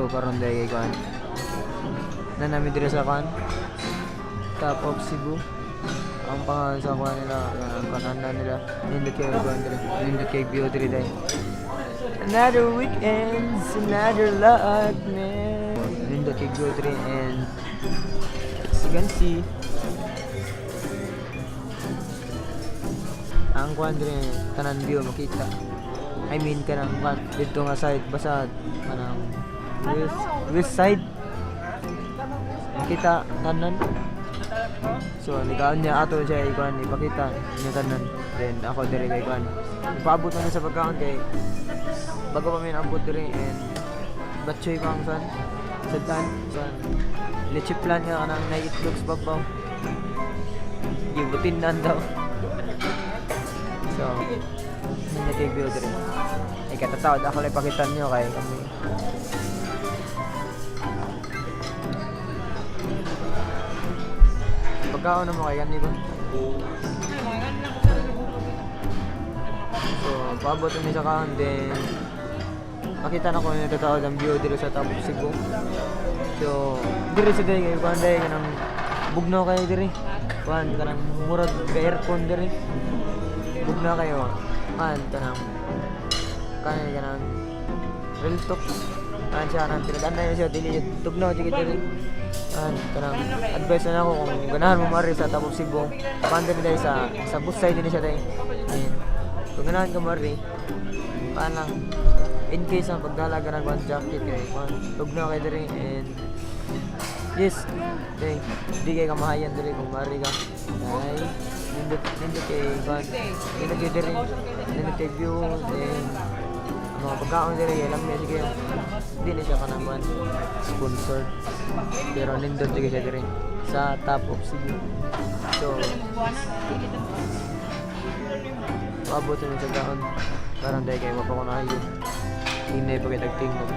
So karon dahil kay kuan. Na namin diri sa kuan. Top of Cebu. Ang pangalan sa kuan nila, ang kananan nila. Nindot kay kuan diri. Nindot kay view diri dahil. Another weekends, another luck, man. Nindot kay view diri and as you can see, ang kuan diri tanan view makita. I mean kanang kuan dito nga side basta kanang west side makita tanan. So nikaon niya ato siya ikuan ipakita niya tanan. Then ako diri kay kuan. Ipaabot na sa pagkaon kay bago pa mi naabot diri and batchoy pa ang san sadtan san leche plan nga kanang naiitlog sa babaw. Gibutin nan daw. So, hindi kay view diri. Ay katatawad ako lang ipakita niyo kay kami. Pagkaon na mo kay gani ba? So, paabot na sa kaon then makita na ko yung tatawad ang view diri sa top of Cebu. So, diri sa diri kay kuan diri kanang bugnaw kayo diri. Kuan kanang murag ka aircon diri. Bugnaw kayo. Kuan kanang kanang kanang real talk. Kuan siya kanang pinag-anay siya dili tugnaw jud diri. Kuan kanang advice na ako kung ganahan mo mari sa top of Cebu. Kuan diri dai sa bus side din siya dai. And kung ganahan ka mari, kuan lang in case ang pagdala ka ng kuan jacket kay kuan tugnaw kay diri and yes, day, di kay kamahayan diri kung mari ka. Ay, nindot nindot kay kuan, nindot kay diri, nindot kay view, then ang mga pagkaon diri kay lami sige. Di na siya kanang kuan sponsored. Pero nindot jud siya diri sa top of Cebu. So, paabot na sa gaon. Parang dahil kay wapa ko na ayo. Hindi pa kita tingog.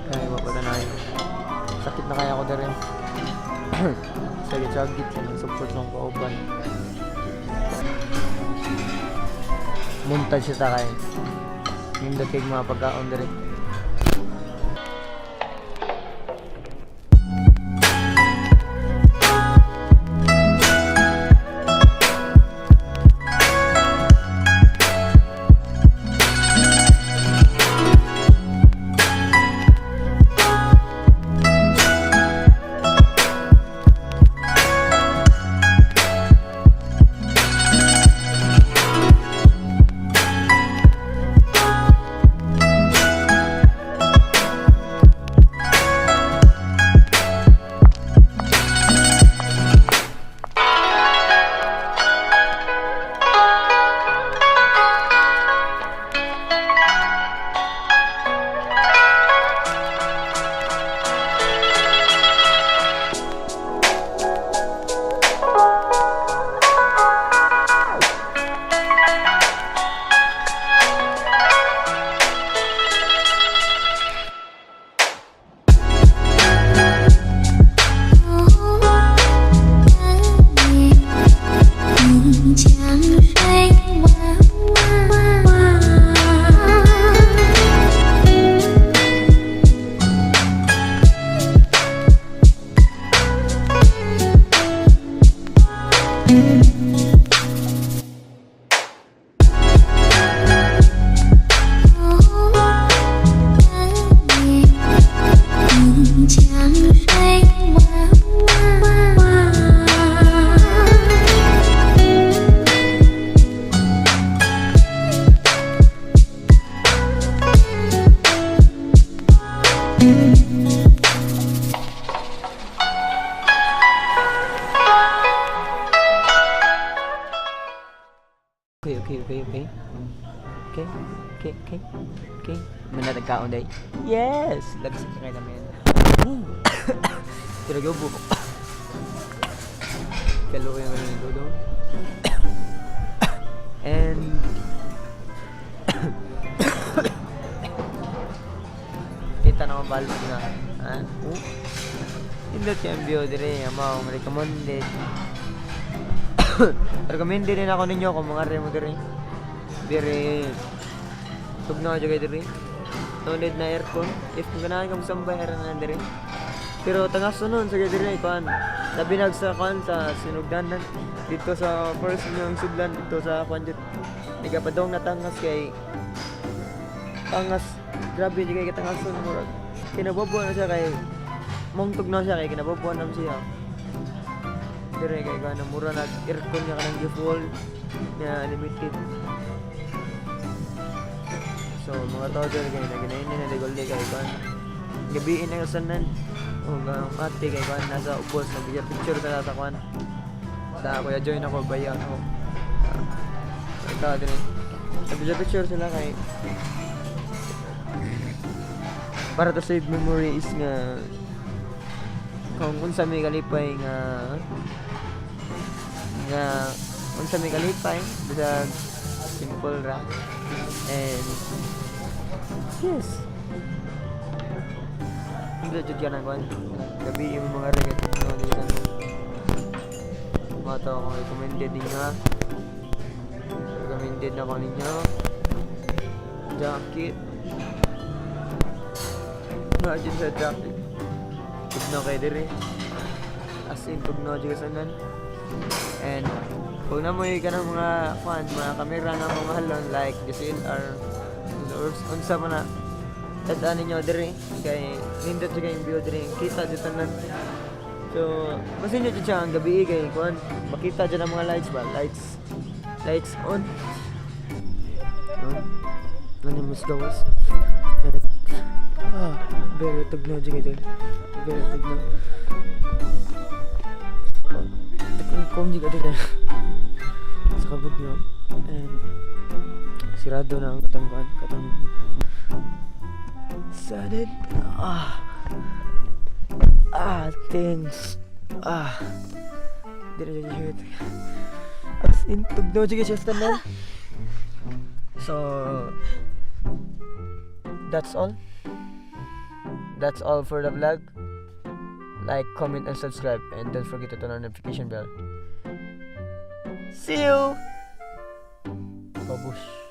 Kaya wapa na ayo. Sakit na kaya ako diri. Sakit-sakit sa nang support ng kauban. Montage siya ta kay. Nindot kay mga pagkaon diri. 你江水弯弯弯。你江水弯弯弯。 Okay. Okay. Okay. Manatag kaon day. Yes! Lagsin ka kayo namin. Pero gubo ko. Kalo yung ano yung dodo. And kita na akong balot na. Ha? Oh. Indot yung view dire. Amaw, recommended. Recommended din ako ninyo kung mga mo dire. Dire. Tugnaw jud kay dire. No need na aircon. If ganahan ka sambay ara na diri. Pero tangas nun sa diri kuan. Labi nag sa kuan sa sinugdanan dito sa first inyong sudlan dito sa kuan jud. Nagapadong na tangas kay tangas, grabe di kay katangason, murag kinabobo na siya kay mongtog na siya kay kinabobo na siya. Dire kay kuan mura nag aircon niya kanang gi-full na limited. So mga tao dyan kay naginayin na ligol kay kuan. Gabiin na sanan. O ang ate kay kuan nasa ubos nag picture ta sa kuan. Sa Kuya Joy na ko bayan ako. Ito din. Nag picture sila kay para to save memories nga kung unsa may kalipay nga nga unsa may kalipay, bisag simple ra. And yes, hindi jud ka na kuan gabi yung mga regat no dito mga tao ko. Recommended din nga, recommended na ko ninyo. Jacket imagine sa jacket, tugnaw kay dire, as in tugnaw jud ka sanan. And kung na mo ka ng mga kuan, mga kamera nga mga mahalon like DSLR or unsa man na, tadaan ninyo dire kay nindot jud kayong view dire, kita jud tanan. So masin jud siya ang gabi kay kuan, makita jud ang mga lights ba, lights lights on, no? Ano mas gawas. Ah, very tugnaw jud kay, very tugnaw. Kung di ka dito sa kabugno and sirado na ang katangguan katang sanit. Ah ah, tense. Ah, di na jud, as in tugnaw jud siya sa tanan. So that's all, that's all for the vlog. Like, comment, and subscribe. And don't forget to turn on notification bell. See you! Babush.